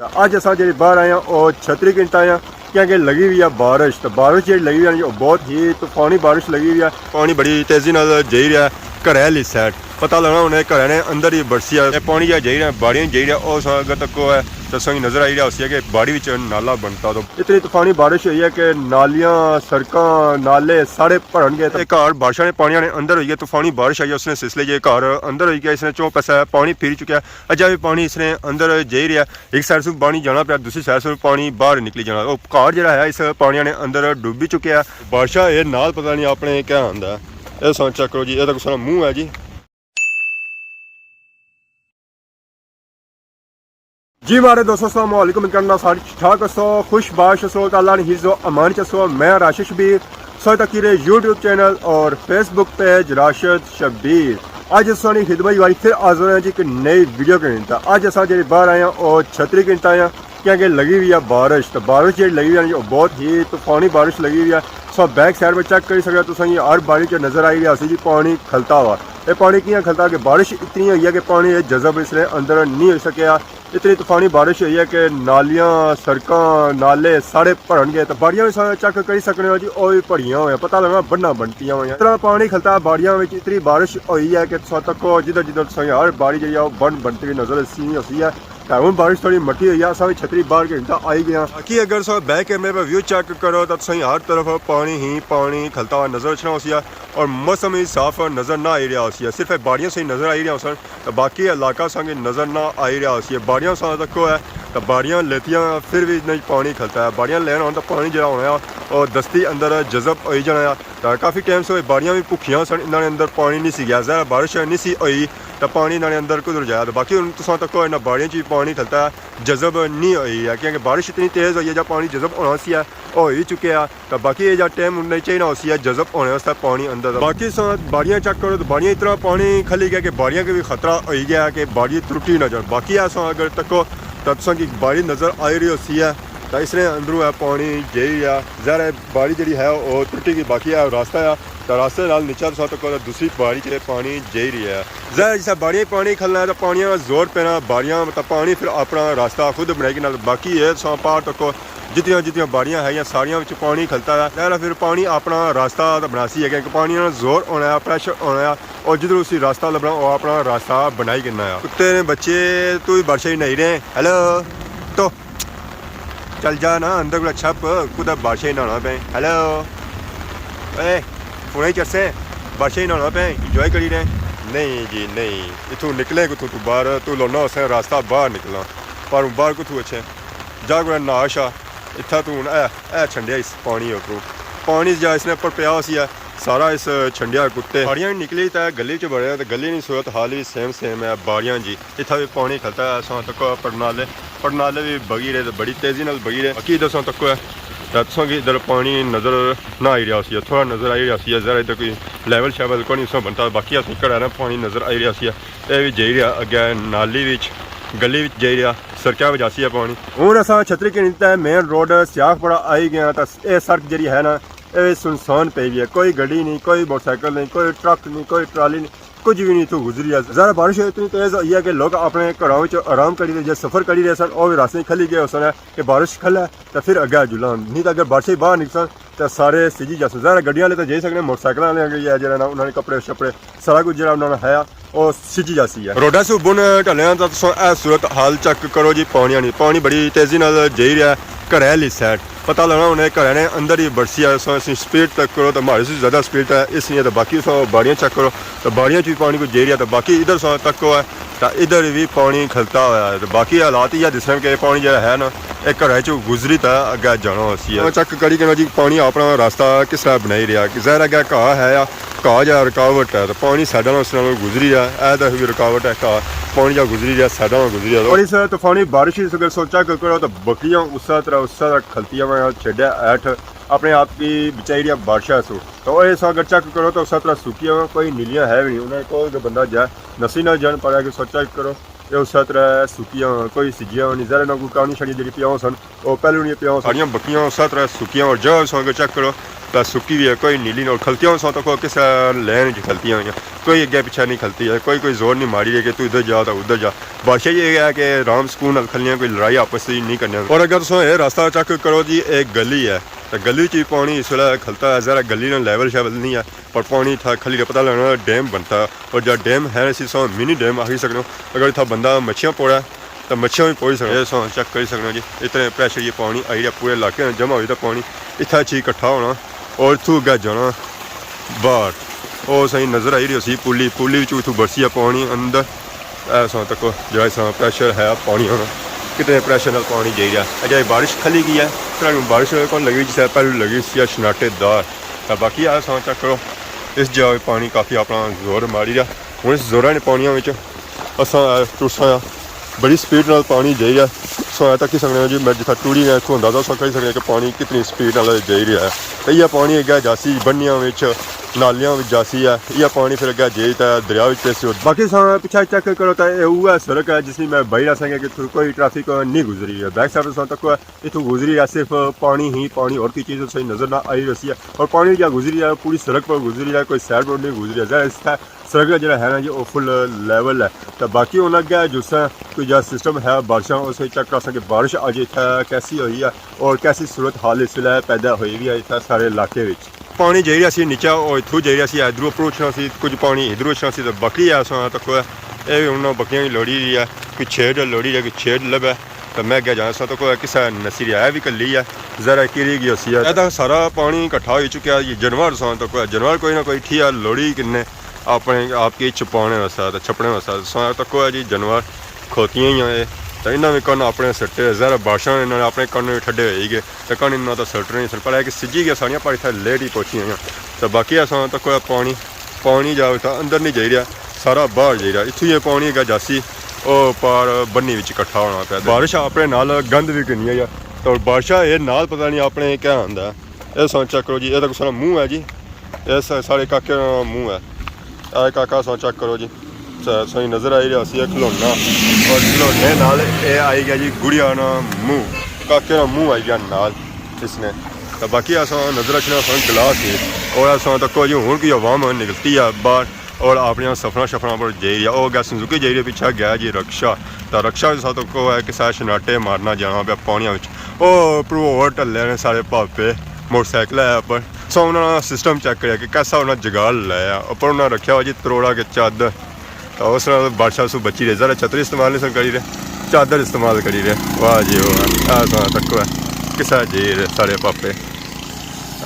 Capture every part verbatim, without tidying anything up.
اج اساں جیڑی باہر آئے آں، او چھتری کنٹا آئے آں، کیونکہ لگی ہوئی ہے بارش۔ تے بارش جیڑی لگی ہوئی ہے نا جی، او بہت ہی طوفانی بارش لگی ہوئی ہے۔ پانی بڑی تیزی نال جائی رہیا ہے گھرے آلی سائیڈ۔ پتہ لگنا ہن گھرے نے اندر ہی بڑسی ہے۔ اے پانی جیڑا جائی رہیا ہے، باڑیاں جائی رہیا، او ساں اگر تکو ہے تے تساں کی نظر آئی رہیا ہوسی ہے کہ باڑی وچ نالا بنتا۔ تو اتنی طوفانی بارش ہوئی ہے کہ نالیاں، سڑکاں، نالے سارے بھرن گئے۔ تے گھر بارشاں نے پانیاں نے اندر ہوئی گئے، طوفانی بارش آئی ہے، اس نے سلسلے جے گھر اندر ہوئی گیا، اس نے چوں پاسے پانی پھری چکیا۔ اجے وی پانی اس نے اندر جائی رہیا، ایک سائیڈ سوں پانی جانا پیا، دوسری سائیڈ سوں پانی باہر نکلی جانا۔ او گھر جیڑا ہے اس پانیاں نے اندر ڈوبی چکیا ہے۔ بارشاں اے نال پتہ نہیں اپنے کیا آندا ہے۔ اے ساں چیک کرو جی، اے تاں سارا منہ ہے جی۔ جی ماڑے دوستو، السلام علیکم، امید کرنا سارے ٹھیک ٹھاک ہسو، خوش باش ہسو، تے اللہ نے حفظ و امان چ ہسو۔ میں راشد شبیر، سو تکی رہے یوٹیوب چینل اور فیس بک پیج راشد شبیر۔ اج اساں نی خدمت واری پھر حاضر ہیں جی ایک نئی ویڈیو کے نال۔ اج اساں جیڑی باہر آئے ہیں او چھتری کنٹا آئے ہیں، کیونکہ لگی ہوئی ہے بارش۔ تو بارش جیڑی لگی ہوئی ہے نا جی، او بہت ہی طوفانی بارش لگی ہوئی ہے۔ سو بیک سائیڈ پہ چیک کری سکتے ہو تساں کی ہر باڑی چ نظر آئی رہیا ہوسی جی پانی کھلتا ہوا۔ اے پانی کیاں کھلتا کہ بارش اتنی ہوئی ہے کہ پانی اے جذب اس نے اندر نہیں ہوئی سکیا۔ اتنی طوفانی بارش ہوئی ہے کہ نالیاں، سڑکاں، نالے سارے بھرن گئے۔ تے باڑیاں وی سارے چیک کری سکنے ہو جی، او وی بھریاں ہوئیاں، پتہ لگنا بننا بنتیاں ہوئیاں۔ اتنا پانی کھلتا ہے باڑیاں وچ، اتنی بارش ہوئی ہے کہ تساں تکو جدھر جدھر تساں ہر باڑی جیڑی ہے او بن بنتی ہوئی نظر سی ہوسی ہے۔ تے ہن بارش تھوڑی مٹی ہوئی ہے، اساں وی چھتری باہر گھنی تے آئی گئے آں۔ باقی اگر تساں بیک کیمرے پہ ویو چیک کرو تاں تساں ہر طرف پانی ہی پانی کھلتا ہوا نظر اچھنا ہوسی ہے اور موسم ہی صاف نظر نہ آئی رہیا ہوسی ہے، صرف اے باڑیاں سہی نظر آئی رہیاں ہوسن۔ تے باقی علاقہ اساں کی نظر نہ آئی رہیا ہوسی۔ باڑیاں اساں تکو ہے، تے باڑیاں لیتیاں پھر وی نہیں پانی کھلتا ہے۔ باڑیاں لین ہون تے پانی جیڑا ہونا ہے، او دستی اندر جذب ہوئی جانا ہے۔ تے کافی ٹائم سے باڑیاں وی بھکیاں سن، انہاں نے اندر پانی نہیں سی گیا۔ ظاہر ہے بارش نہیں سی ہوئی، تے پانی انہاں نے اندر کدھر جایا؟ تے باقی ہن تساں تکو انہاں باڑیاں چ وی پانی کھلتا ہے، جذب نہیں ہوئی ہے، کیونکہ بارش اتنی تیز ہوئی ہے، جب پانی جذب ہونا سی ہے، او ہوئی چکیا ہے۔ تے باقی اے جا ٹائم ہن نہیں چاہینا ہوسی ہے جذب ہونے واسطے پانی اندر دا۔ باقی تساں باڑیاں چیک کرو تے باڑیاں اتنا پانی کھلی گیا کہ باڑیاں کی وی خطرہ ہوئی گیا کہ باڑی ترٹی نہ جان۔ باقی اساں اگر تکو تاں تساں کی باڑی نظر آئی رہی ہوسی ہے، تاں اس نے اندروں اے پانی جائی رہیا۔ ظاہر ہے باڑی جیڑی ہے او ترٹی گئی، باقی اے راستہ ہے، تاں راستے نال نیچے تساں تکو تاں دوسری باڑی چ پانی جائی رہیا ہے۔ ظاہر ہے جسے باڑیاں پانی کھلنا ہے تاں پانیاں نا زور پینا، باڑیاں مطلب پانی پھر اپنا راستہ خود بنائی گھننا۔ باقی اے تساں پار تکو جتنیاں جتنیاں باڑیاں ہے یا ساریاں وچ پانی کھلتا ہے، ظاہر ہے پھر پانی اپنا راستہ تاں بناسی ہے، کیونکہ پانی نا زور ہونا ہے، پریشر ہونا ہے، اور جدھر اسی راستہ لبنا، او اپنا راستہ بنائی گھننا ہے۔ کتے نے بچے، تو وی بارشاں وچ نہائی رہے؟ ہیلو، تو چل جا نا، اندر کولا چھپ، کتے بارشاں وچ نہانا پے۔ ہیلو، اے، ہنے چڑسیں، بارشاں وچ نہانا پے، انجوائے کری رہے؟ نہیں جی، نہیں، اتھوں نکلیں کتھوں تو باہر، تو لونا ہوسیں راستہ باہر نکلنا، پر باہر کتھوں اچھیں؟ جا کولا نہا شا، اتھا تو ہن اے، اے چھنڈیا اس پانی اپروں۔ پانی جا اس نے اپر پیا ہوسی ہے، سارا اس چھنڈیا کتے۔ باڑیاں نکلی تے گلی چ بڑے تے گلی نی صورت حال وی سیم سیم ہے۔ باڑیاں جی اتھا وی پانی کھلتا ہے، اساں تکو پڑنالے، پڑنالے وی بگی رہے تے بڑی تیزی نال بگی رہے۔ باقی ادھر اساں تکو ہے تے تساں کی ادھر پانی نظر نہ آئی رہیا ہوسی، تھوڑا نظر آئی رہیا ہوسی، ذرا ادھر کوئی لیول شیول کونی اساں بنتا، باقی اساں کھڑا نا پانی نظر آئی رہیا ہوسی۔ اے وی جائی رہیا اگے نالی وچ، گلی وچ جائی رہیا، سڑکاں وچ جاسی ہے پانی۔ ہن اساں چھتری گھنی تے مین روڈ سیاخ پورا آئی گئے آں، تاں اے سڑک جیڑی ہے نا، اے سنسان پئی وی ہے، کوئی گڈی نہیں، کوئی موٹر سائیکل نہیں، کوئی ٹرک نہیں، کوئی ٹرالی نہیں، کچھ وی نہیں اتھوں گزری ہے۔ ذرا بارش اتنی تیز ہوئی ہے کہ لوگ اپنے گھراں وچ آرام کری رہے، جے سفر کری رہے سن، او وی راستے کھلی گئے ہوسن کہ بارش کھلے تے پھر اگے جلن، نہیں تاں اگر بارشیں باہر نکسن تے سارے سجی جاسن۔ ظاہر ہے گڈیاں والے تے جائی سکنے، موٹر سائیکل والے جیڑھے نا، انہاں نے کپڑے شپڑے سارا کچھ جیڑھا انہاں نا ہے او سجی جاسی ہے۔ روڈا سے بن ٹلے آں تاں تساں اے صورت حال چیک کرو جی، پانیاں نی، پانی بڑی تیزی نال جائی رہیا ہے گھرے آلی سائیڈ۔ پتہ لگنا ہن گھرے نے اندر ہی بڑسی ہے، تساں اس نی سپیڈ چیک کرو تاں ماڑے سے زیادہ سپیڈ ہے اس نی ہے۔ تاں باقی تساں باڑیاں چیک کرو تاں باڑیاں چ وی پانی کچھ جائی رہیا، تاں باقی ادھر تساں تکو ہے تاں ادھر وی پانی کھلتا ہویا ہے۔ تاں باقی حالات ایہہ دسنے کہ پانی جیڑھا ہے نا، اے گھرے چوں گزری تے اگے جانا ہوسی ہے۔ چیک کری کنا جی پانی اپنا راستہ کس طرح بنائی رہیا۔ ظاہر ہے کہ گھا ہے یا گھا جا رکاوٹ ہے، تاں پانی سائیڈاں نال اس نال گزری رہیا۔ اے تاں وی رکاوٹ ہے، گھا پانی جا گزری رہیا، سائیڈاں نال گزری رہیا۔ اور اس طوفانی بارش اس اگر سو چیک کرو تاں بکریاں اس طرح، اس طرح کھلتیاں ہوئیاں چھڈے ہیٹھ اپنے آپ کی بچائی رہیا بارشاں سو۔ تاں اے سو اگر چیک کرو تاں اس طرح سکیاں ہوئیاں، کوئی نلیاں ہے وی نہیں، انہاں کول کوئی بندہ جائے نسی نہ جان پڑے۔ اگر سو چیک کرو اے اس طرح سکیاں، کوئی سجیاں نہیں، ظاہر ہے نہ کوئی کانی شانی جیڑھی پیاں ہوسن، او پہلے نہیں پیاں ہوسن۔ ساریاں بکریاں اس طرح سکیاں، اور جا سو اگر چیک کرو تے سکی وی ہے، کوئی نیلی نہ، اور کھلتیاں سو تکو کسے لین وچ کھلتیاں ہوئیاں، کوئی اگے پیچھے نہیں کھلتی ہے، کوئی کوئی زور نہیں ماری رہی کہ تو ادھر جا تو ادھر جا۔ بارشاں یہ ہے کہ آرام سکون نال کھلیاں، کوئی لڑائی آپس وچ نہیں کرنی۔ اور اگر تساں اے راستہ چیک کرو جی، ایک گلی ہے، تے گلی وچ وی پانی اس ویلے کھلتا ہے، ذرا گلی نال لیول شیول نہیں ہے، پر پانی تھا کھلی پتہ لگنا ڈیم بنتا ہے، اور جا ڈیم ہے اسی سو منی ڈیم آخی سکنے ہو۔ اگر اتھا بندہ مچھیاں پوڑا ہے، تے مچھیاں وی پوڑی سکنا۔ اے سو چیک کری سکنا جی، اتنے پریشر یہ پانی آئی رہا، پورے علاقے نال جمع ہوئی تے پانی اتھا چی اکٹھا ہونا اور اتھوں اگے جانا باہر۔ او سائیں نظر آئی رہی سی پولی، پولی وچ اتھوں برسی ہے پانی اندر۔ اے سو تکو جڑا اس پریشر ہے پانی ہونا، کتنے پریشر نال پانی جائی رہا۔ اجے بارش کھلی گئی ہے، پر بارش کون لگی جس پہلے لگی سی شناٹے دار۔ تے باقی اے سو چیک کرو، اس جگہ پانی کافی اپنا زور ماری رہا۔ ہن اس زوراں نے پانیاں وچ اساں ٹرساں آں، بڑی سپیڈ نال پانی جائی رہیا۔ سو اے تکی سکنے ہو جی، میں جتھا ٹری رہیا اتھوں اندازہ سو کری سکنے کہ پانی کتنی سپیڈ نال جائی رہیا ہے۔ تے یہ پانی اگے جاسی بنیاں وچ، نالیاں وچ جاسی ہے، یہ پانی پھر اگے جائی تے دریا وچ پیسی۔ باقی سو پچھا چیک کرو تے اے اوہ سڑک ہے جس میں بائی رہا سکے کہ اتھوں کوئی ٹریفک نہیں گزری ہے۔ بیک سائیڈ سو تک اتھوں گزری رہیا صرف پانی ہی پانی، اور کوئی چیز صحیح نظر نہ آئی رہی ہے۔ اور پانی جا گزری رہیا پوری سڑک پر گزری رہیا، کوئی سائیڈ روڈ نہیں گزری رہیا۔ ذرا اس طرح سرگڑا جڑا ہے نا جی، او فل لیول ہے۔ تے باقی ہن اگے جسے کوئی جا سسٹم ہے بارشاں، اسے چیک کراساں کہ بارش اج اتھے کیسی ہوئی ہے اور کیسی صورت حال اس ویلے پیدا ہوئی ہوئی ہے اتھے سارے علاقے وچ۔ پانی جائی رہیا سی نیچے، او اتھوں جائی رہیا سی، ادھروں اپروچ ہونا سی، کچھ پانی ادھروں اچھنا سی، تے بکری ہے اساں تک ہے۔ اے وی ہن بکریاں کی لوڑی رہی ہے، کوئی چھیڑ لوڑی رہی ہے، کوئی چھیڑ لبھے۔ تے میں اگے جانا ساں، تکو کسے نسی رہیا ہے وی کلی ہے، ذرا کیری گئی ہوسی ہے۔ اے تاں سارا پانی اکٹھا ہوئی چکیا، یہ جانور ساں تکو ہے، جانور کوئی نہ کوئی ٹھیا لوڑی کنے اپنے آپ کی چھپانے واسطے تے چھپنے واسطے۔ ساں تکو ہے جی جانور کھوتیاں ہی ہیں، تے انہاں وی کن اپنے سٹے، ذرا بارشاں نے انہاں نے اپنے کن وی ٹھڈے ہوئی گئے، تے کن انہاں تو سٹ نہیں سن، پر ہے کہ سجی گیا ساریاں پر اتھے لیٹ ہی پہنچی ہوئی ہیں۔ تے باقی اساں تکو ہے پانی پانی جا اتھا اندر نہیں جائی رہیا، سارا باہر جائی رہیا۔ اتھوں یہ پانی اگے جاسی، او پار بنی وچ اکٹھا ہونا پیا۔ بارش اپنے نال گند بھی کنی ہے یار، تو بارشاں اے نال پتہ نہیں اپنے کیا آندا ہے۔ اے سو چیک کرو جی، اے تاں کسے نا منہ ہے جی، اے سا-، سارے کاکے نا منہ ہے۔ اے کاکا سو چیک کرو جی، سا-، سوئی نظر آئی رہیا سی اے کھلونا، اور کھلونے نال اے آئی گیا جی گڑیا نا منہ، کاکے نا منہ آئی گیا نال اس نے۔ تے باقی اساں نظر رکھنے اساں گلاس ہی، اور اساں تکو جی ہن کوئی عوام نکلتی ہے باہر اور اپنیاں سفراں شفراں پر جائی رہی ہے۔ او گیا سنزوکی جائی رہی ہے، پیچھے گیا جی رکشہ، تے رکشہ وی ساں تکو ہے کہ سا شناٹے مارنا جانا پیا پانیاں وچ۔ او پرو اور ٹلے نے سارے پاپے موٹر سائیکل ہے پر۔ سو انہاں نا سسٹم چیک کریا کہ کیسا انہاں جگاڑ لایا۔ اوپر انہاں رکھیا ہوا جی تروڑا کے چادر۔ تے اس نال بارشاں سوں بچی رہے، ذرا چھتری استعمال نہیں سن کری رہے، چادر استعمال کری رہے۔ واہ جی واہ، اے ساں تکو ہے، کسا جی رہے سارے پاپے۔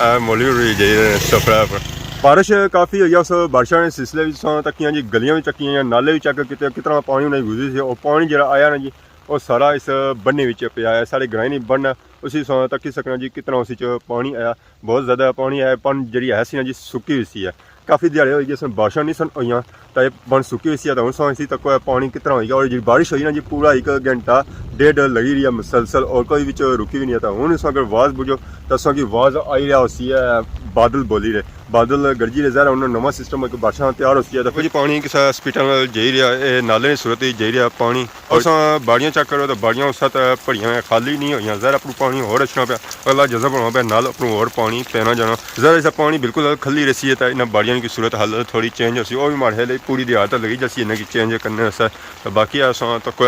اے مولی ہوری جائی رہے سفرے پر۔ بارش کافی ہوئی ہے، اس بارشاں نے سلسلے وچ ساں تکیاں جی گلیاں وی چکیاں یا نالے وی چیک کیتے، کتنا پانی انہاں گزری سی۔ او پانی جڑا آیا نا جی، او سارا اس بنی وچ پیا ہے۔ ساڑے گرائیں نی بن ہے، اسی ساں تکی سکنا جی کتنا اس وچ پانی آیا۔ بہت زیادہ پانی ہے، پن جڑی ہے سی نا جی سکی ہوئی سی ہے، کافی دیہاڑے ہوئی گئے سن بارشاں نہیں سن ہوئیاں، تے پن سکی ہوئی سی ہے۔ تے ہن سو اسی تکو ہے پانی کتنا ہوئی گیا، اور جی بارش ہوئی نا جی پورا ایک گھنٹہ ڈیڑھ لگی رہی ہے مسلسل، اور کوئی وچ رکی بھی نہیں ہے۔ تے ہن اس اگر واز بجو تے اساں کی واز آئی رہا ہوسی ہے، بادل بولی رہے، بادل گرجی رہے، ظاہر ہے انہاں نواں سسٹم ایک بارشاں تیار ہوسی ہے۔ تے جی پانی کسا سپیڈاں نال جائی رہا، اے نالے نی صورت ہی جائی رہا پانی۔ اساں باڑیاں چیک کرو تے باڑیاں اس وقت بھریاں ہوئیاں، خالی نہیں ہوئیاں، ظاہر اپروں پانی ہور اچھنا پیا، اگلا جذب ہونا پیا، نال اپروں ہور پانی پینا جانا۔ ظاہر اس پانی بالکل کھلی رہسی ہے تے انہاں باڑیاں کی صورت حال تھوڑی چینج ہوسی، او وی ماڑے خیال پوری دیہاڑ تک لگی جاسی انہاں کی چینج کرنے واسطے۔ تے باقی اساں تک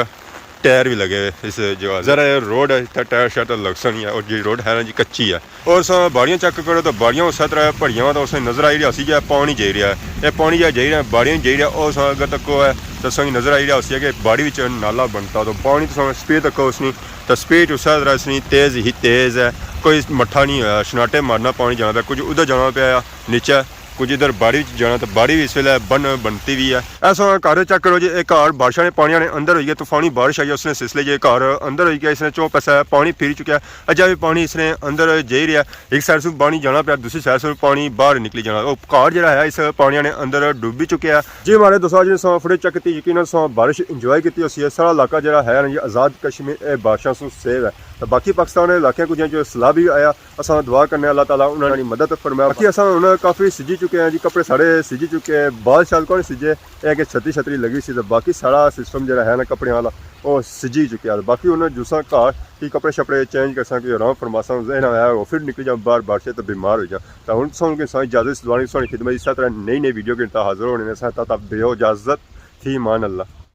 ٹائر وی لگے ہوئے اس جگہ، ظاہر ہے روڈ ہے، اتھا ٹائر شائر تے لگسن ہی ہے، اور جی روڈ ہے نا جی کچی ہے۔ اور اساں باڑیاں چیک کرو تو باڑیاں اس طرح بھریاں وا تو اساں نظر آئی رہیا سی جے پانی جائی رہیا ہے۔ اے پانی جا جائی رہیا، باڑیاں جائی رہیا، او اساں اگر تکو ہے تو اساں کی نظر آئی رہیا سی کہ باڑی وچ نالا بنتا تو پانی تو اساں سپیڈ تکو اس نی تو سپیڈ اس طرح اس نی تیز ہی تیز ہے، کوئی مٹھا نہیں ہویا، شناٹے مارنا پانی جانا پیا، کچھ ادھر جانا پیا نیچے، کچھ ادھر باڑی وچ جانا تو باڑی وی اس ویلے بن بنتی وی ہے۔ ایسا گھر چیک کرو جی، ایک گھر بارشاں نے پانیاں نے اندر ہوئی گیا، طوفانی بارش آئی ہے، اس نے سلسلے جے گھر اندر ہوئی گیا، اس نے چو پاسے پانی پھری چکیا۔ اجے وی پانی اس نے اندر جائی رہیا، ایک سائیڈ سوں پانی جانا پیا، دوسری سائیڈ سوں پانی باہر نکلی جانا۔ او گھر جڑا ہے اس پانیاں نے اندر ڈوبی چکیا ہے۔ جی ماڑے دوستو، اج نے ساں فوٹیج چیک کیتی، یقیناً ساں بارش انجوائے کیتی ہوسی ہے۔ سارا علاقہ جڑا ہے نا جی آزاد کشمیر، اے بارشاں سوں سیو ہے۔ تے باقی پاکستان نے علاقیاں کو جیہاں جو سیلاب وی آیا، اساں دعا کرنے اللہ تعالیٰ انہاں نی مدد فرمائے۔ باقی اساں ہن کافی سجی چکے ہیں جی، کپڑے سارے سجی چکے ہیں، بال شال کون سجے، اے کہ چھتری چھتری لگی سی، تے باقی سارا سسٹم جڑا ہے نا کپڑے والا، او سجی چکیا۔ باقی انہاں جساں گھر کی کپڑے شپڑے چینج کرساں، کوئی آرام فرماساں، ذہن آیا او پھر نکلی جاؤں باہر، بارشے تے بیمار ہو جاؤں۔ تے ہن تساں کی ساں اجازت، سدوانی ساں خدمت، اس طرح نئی نئی ویڈیو کے تا حاضر ہونے نے ساں، تا تا دیو اجازت، فی امان اللہ۔